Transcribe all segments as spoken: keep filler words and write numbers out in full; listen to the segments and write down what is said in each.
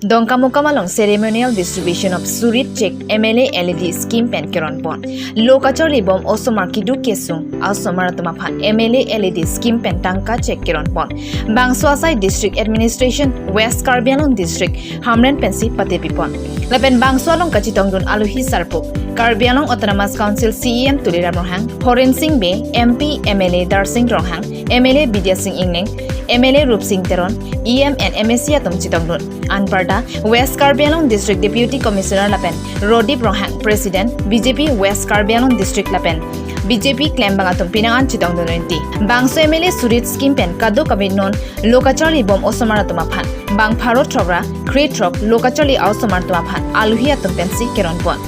Dongkamukam along ceremonial distribution of Surit Check M L A L E D scheme pen keron pon. Lo kacharli bom osomar keduk kesung asomar atum aphan M L A L E D scheme pen tangka check keron pon. Bangso asai District Administration West Karbi Anglong District Hamren pensi patepi pon. Lapen bangso along kachetongdun aluhi sarpo Karbi Anglong Autonomous Council C E M Tuliram Ronghang, Horensing Bey, M P M L A Darsing Ronghang, M L A Bidya Sing Engleng, M L A Rupsing Teron, E M and M A C atum chetongdun. Anparta West Karbi Anglong District Deputy Commissioner lapen Rodip Ronghang President B J P West Karbi Anglong District lapen B J P klembang atum penang an chetongdun rinti. Bangso M L A Surit scheme pen kadokave non lo kacharli bom osomar atum aphan bang pharo throk ra kre throk lo kacharli osomar atum aphan aluhi atum pensi keron pon.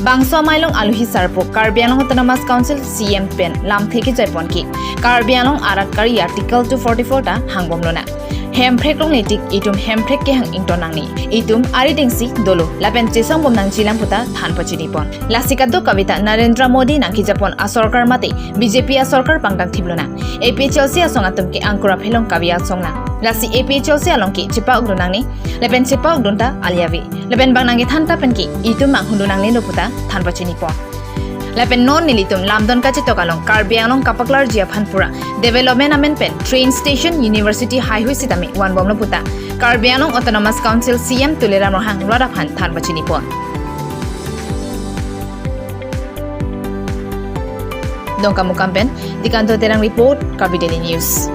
Bangso amei along aluhi sarpo Karbi Anglong Autonomous Council C E M pen lamthe kejoi pon ke Karbi Anglong arat kari Article two forty-four ta hangbom lonang. Hemprek longle tik itum hemprek kehang ington nangne. Itum arideng si dolo lapen chesong bom nangjilang puta than pachini pon. Lasi kadokave ta Narendra Modi nangkejapon asorkar mate B J P asorkar pangdang thip lonang. A P H L C asong atum ke angkur aphelong kave asong lang. Lasi A P H L C along ke chepa-ok dun nangne. Lapen chepa-ok dun ta alia ave. Lapen bang nangkethan ta pen ke itum manghun dun nangne lo puta than pachini pon. Lapen non nelitum lamdon kachetok along Karbi Anglong kapaklarji aphan pura development amen pen train station, university, highway sitame van bom lo puta Karbi Anglong Autonomous Council C E M Tuliram Ronghang rat aphan than pachini pon. Dongkamukam pen Dikanto Terang report, Karbi Daily News.